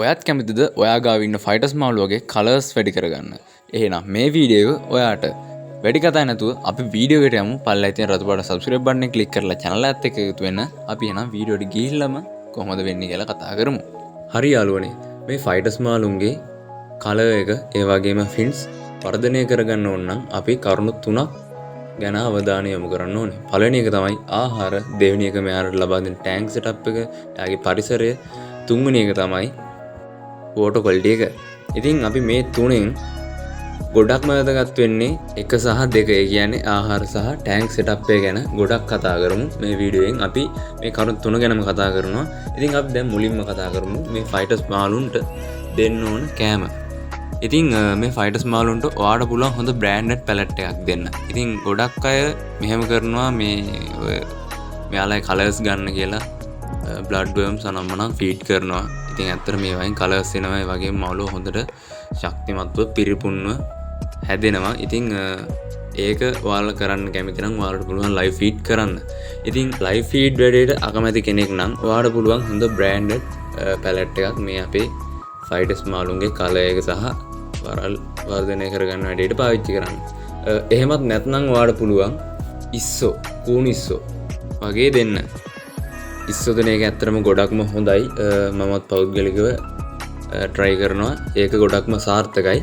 ඔයත් කැමතිද ඔයා ගාව ඉන්න ෆයිටස් මාළුවගේ කලර්ස් වැඩි කරගන්න? එහෙනම් මේ වීඩියෝ එක ඔයාට. වැඩි කතා නැතුව අපි වීඩියෝ එකට යමු. පල්ලෙහා තියෙන රතු පාට සබ්ස්ක්‍රයිබ් බටන් එක ක්ලික් කරලා චැනල් එකත් එක්ක එකතු වෙන්න. අපි එහෙනම් වීඩියෝ එකට ගිහිල්ලාම කොහොමද වෙන්නේ කියලා කතා කරමු. හරි යාළුවනේ, මේ ෆයිටස් මාළුන්ගේ කලර් එක, ඒ වගේම ෆින්ස් වර්ධනය කරගන්න ඕන නම් අපි කරුණු තුනක් ගැන අවධානය යොමු කරන්න ඕනේ. පළවෙනි එක තමයි ආහාර, දෙවෙනි එක මෙයාලට ලබා දෙන ටැංක් සෙටප් එක, එයාගේ පරිසරය, තුන්වෙනි එක තමයි වෝටර් ක්වොලිටි එක. ඉතින් අපි මේ තුනෙන් ගොඩක්ම වැදගත් වෙන්නේ එක සහ දෙක. ඒ කියන්නේ ආහාර සහ ටැංක් සෙටප් එක ගැන ගොඩක් කතා කරමු මේ වීඩියෝ එකෙන්. අපි මේ කරුණු තුන ගැනම කතා කරනවා. ඉතින් අපි දැන් මුලින්ම කතා කරමු මේ ෆයිටර්ස් මාළුන්ට දෙන්න ඕන කෑම. ඉතින් මේ ෆයිටර්ස් මාළුන්ට ඔයාට පුළුවන් හොඳ බ්‍රෑන්ඩඩ් පැලට් එකක් දෙන්න. ඉතින් ගොඩක් අය මෙහෙම කරනවා, මේ ඔය මෙයාලා කලර්ස් ගන්න කියලා බ්ලඩ් වර්ම්ස් අනම්මනම් ෆීඩ් කරනවා. ඉතින් ඇත්තට මේ වයින් කලර්ස් එනවා, ඒ වගේම මාළුව හොඳට ශක්තිමත්ව පිරිපුන්ව හැදෙනවා. ඉතින් ඒක ඔයාලා කරන්න කැමති නම් ඔයාලට පුළුවන් ලයිව් ෆීඩ් කරන්න. ඉතින් ලයිව් ෆීඩ් වැඩේට අකමැති කෙනෙක් නම් ඔයාලට පුළුවන් හොඳ බ්‍රෑන්ඩඩ් පැලට් එකක් මේ අපේ ෆයිටර්ස් මාළුන්ගේ කලර් එක සහ වරල් වර්ධනය කරගන්න වැඩේට පාවිච්චි කරන්න. එහෙමත් නැත්නම් ඔයාලට පුළුවන් ඉස්සෝ, කූණු ඉස්සෝ වගේ දෙන්න. ඉස්සෝ දෙන එක ඇත්තටම ගොඩක්ම හොඳයි. මමත් පෞද්ගලිකව ට්‍රයි කරනවා. ඒක ගොඩක්ම සාර්ථකයි.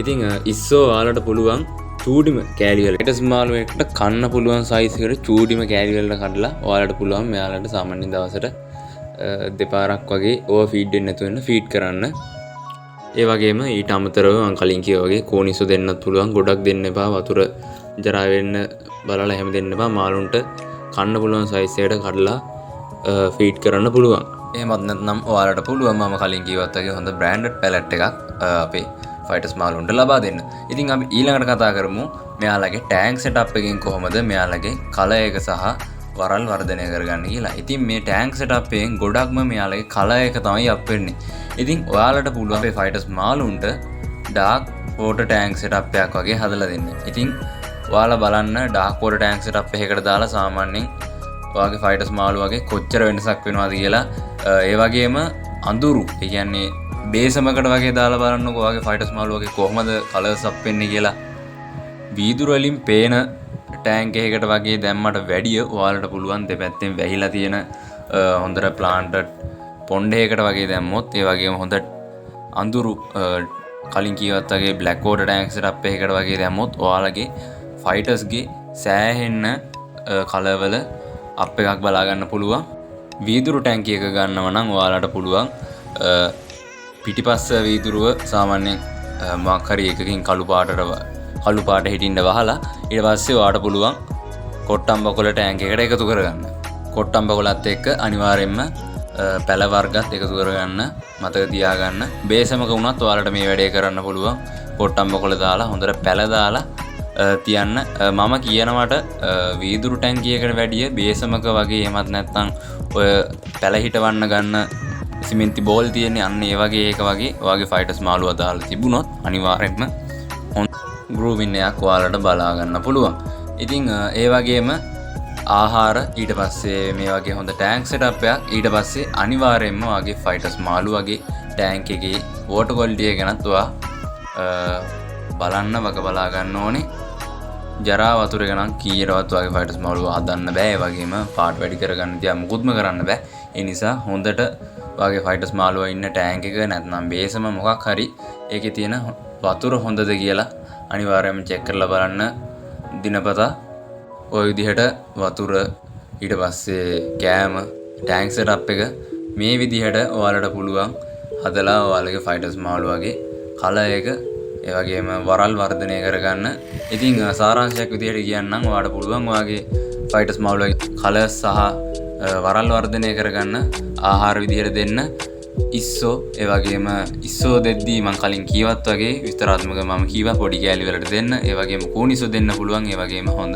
ඉතින් ඉස්සෝ ඔයාලට පුළුවන් චූටිම කෑලි වල ෆයිටර්ස් මාළුවෙක්ට කන්න පුළුවන් සයිස් එකට චූටිම කෑලි වලට කඩලා ඔයාලට පුළුවන් මෙයාලට සාමාන්‍ය දවසට දෙපාරක් වගේ ඕවර් ෆීඩ් වෙන්නේ නැතුව වෙන්න ෆීඩ් කරන්න. ඒ වගේම ඊට අමතරව මං කලින් කිව්වා වගේ කෝනිස්සෝ දෙන්නත් පුළුවන්. ගොඩක් දෙන්න එපා. වතුර ජරා වෙන්න බලලා එහෙම දෙන්න එපා. මාළුන්ට කන්න පුළුවන් සයිස් එකට කඩලා ෆීඩ් කරන්න පුළුවන්. එහෙමත් නැත්නම් ඔයාලට පුළුවන් මම කලින් කිව්වත් වගේ හොඳ බ්‍රෑන්ඩඩ් පැලට් එකක් අපේ ෆයිටර්ස් මාළුන්ට ලබා දෙන්න. ඉතින් අපි ඊළඟට කතා කරමු මෙයාලගේ ටැංක් සෙටප් එකෙන් කොහොමද මෙයාලගේ කලර් එක සහ වරල් වර්ධනය කරගන්න කියලා. ඉතින් මේ ටැංක් සෙටප් එකෙන් ගොඩක්ම මෙයාලගේ කලර් එක තමයි අප් වෙන්නේ. ඉතින් ඔයාලට පුළුවන් අපේ ෆයිටර්ස් මාළුන්ට ඩාර්ක් වෝටර් ටැංක් සෙටප් එකක් වගේ හදලා දෙන්න. ඉතින් ඔයාලා බලන්න ඩාර්ක් වෝටර් ටැංක් සෙටප් එකකට දාලා සාමාන්‍යයෙන් ඔයාගේ ෆයිටර්ස් මාළු වගේ කොච්චර වෙනසක් වෙනවද කියලා. ඒ වගේම අඳුරු, ඒ කියන්නේ බේසමකට වගේ දාලා බලන්නකෝ ඔයාගේ ෆයිටර්ස් මාළු වගේ කොහොමද කලර්ස් අප් වෙන්නේ කියලා. වීදුරු වලින් පේන ටැංක් එකකට වගේ දැම්මට වැඩිය ඔයාලට පුළුවන් දෙපැත්තෙන් වැහිලා තියෙන හොඳට ප්ලාන්ටඩ් පොන්ඩ් එකකට වගේ දැම්මොත්, ඒ වගේම හොඳ අඳුරු, කලින් කිව්වත් වගේ බ්ලැක් වෝටර් ටැංක් සෙටප් එකකට වගේ දැම්මොත් ඔයාලගේ ෆයිටර්ස්ගේ සෑහෙන්න කලර් වල අප් එකක් බලා ගන්න පුළුවන්. වීදුරු ටැංකි එක ගන්නව නම් ඔයාලට පුළුවන් පිටිපස්ස වීදුරුව සාමාන්‍යයෙන් මොකක් හරි එකකින් කළු පාට හිටින්න වහලා ඊට පස්සේ ඔයාට පුළුවන් කොට්ටම්බ කොළ ටැංක් එකට එකතු කරගන්න. කොට්ටම්බ කොළත් එක්ක අනිවාර්යෙන්ම පැල වර්ගත් එකතු කරගන්න මතක තියාගන්න. බේසමක වුණත් ඔයාලට මේ වැඩේ කරන්න පුළුවන්. කොට්ටම්බ කොළ දාලා හොඳට පැල දාලා තියන්න. මම කියනවට වීදුරු ටැංකියකට වැඩිය බේසමක වගේ, එහෙමත් නැත්නම් ඔය පැල හිටවන්න ගන්න සිමෙන්ති බෝල් තියෙන්නේ, අන්න ඒ වගේ ඒක වගේ ඔයාගේ ෆයිටර්ස් මාළුවා දාලා තිබුණොත් අනිවාර්යෙන්ම හොඳ ග්‍රූවින් එකක් ඔයාලට බලා ගන්න පුළුවන්. ඉතින් ඒ වගේම ආහාර, ඊට පස්සේ මේ වගේ හොඳ ටැංක් සෙටප් එකක්, ඊට පස්සේ අනිවාර්යෙන්ම ඔයාගේ ෆයිටර්ස් මාළුවගේ ටැංක් එකේ වෝටර් ක්වොලිටි එක ගැනත් ඔයා බලන්න වග බලා ගන්න ඕනේ. ජරා වතුර එක නම් කීයටවත් ඔයාගේ ෆයිටර්ස් මාළුව හදන්න බෑ. ඒ වගේම පාට වැඩි කරගන්න තියා මුකුත්ම කරන්න බෑ. ඒ නිසා හොඳට ඔයාගේ ෆයිටර්ස් මාළුවා ඉන්න ටැංක් එක නැත්නම් බේසම මොකක් හරි ඒකේ තියෙන වතුර හොඳද කියලා අනිවාර්යයෙන්ම චෙක් කරලා බලන්න දිනපතා. ඔය විදිහට වතුර, ඊට පස්සේ කෑම, ටැංක් සෙටප් එක මේ විදිහට ඔයාලට පුළුවන් හදලා ඔයාලගේ ෆයිටර්ස් මාළුවගේ කලර් එක, ඒ වගේම වරල් වර්ධනය කරගන්න. ඉතින් සාරාංශයක් විදිහට කියන්නම්, ඔයාලට පුළුවන් ඔයාගේ ෆයිටර්ස් මාළුවගේ කලර් සහ වරල් වර්ධනය කරගන්න ආහාර විදිහට දෙන්න ඉස්සෝ. ඒ වගේම ඉස්සෝ දෙද්දී මං කලින් කීවත් වගේ විස්තරාත්මක මම කීවා පොඩි කෑලි වලට දෙන්න. ඒ වගේම කූනිසෝ දෙන්න පුළුවන්. ඒ වගේම හොඳ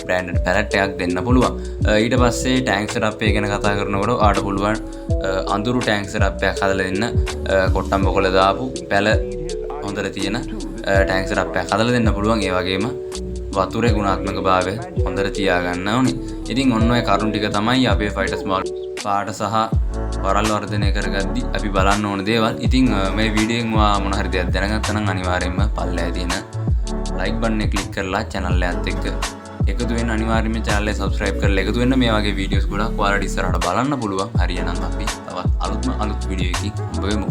බ්‍රෑන්ඩඩ් පැලට් එකක් දෙන්න පුළුවන්. ඊට පස්සේ ටැංක් සෙටප් එක ගැන කතා කරනකොට ඔයාලට පුළුවන් අඳුරු ටැංක් සෙටප් එකක් හදලා දෙන්න. කොට්ටම්බ කොළ දාපු පැල හොඳට තියෙන ටැංක් සෙටප් එකක් හදලා දෙන්න පුළුවන්. ඒ වගේම වතුරේ ගුණාත්මක භාවය හොඳට තියාගන්න ඕනේ. ඉතින් ඔන්න ඔය කරුණු ටික තමයි අපේ ෆයිටර්ස් මාළු පාට සහ වරල් වර්ධනය කරගද්දි අපි බලන්න ඕන දේවල්. ඉතින් මේ වීඩියෝ එකෙන් ඔයා මොන හරි දෙයක් දැනගත්තා නම් අනිවාර්යයෙන්ම පල්ලෙහා තියෙන ලයික් බටන් එක ක්ලික් කරලා channel එකත් එක්ක එකතු වෙන්න. අනිවාර්යයෙන්ම channel එක subscribe කරලා එකතු වෙන්න. මේ වගේ වීඩියෝස් ගොඩක් ඔයාලට ඉස්සරහට බලන්න පුළුවන්. හරියනම් අපි තවත් අලුත්ම අලුත් වීඩියෝ එකකින් හම්බ වෙමු.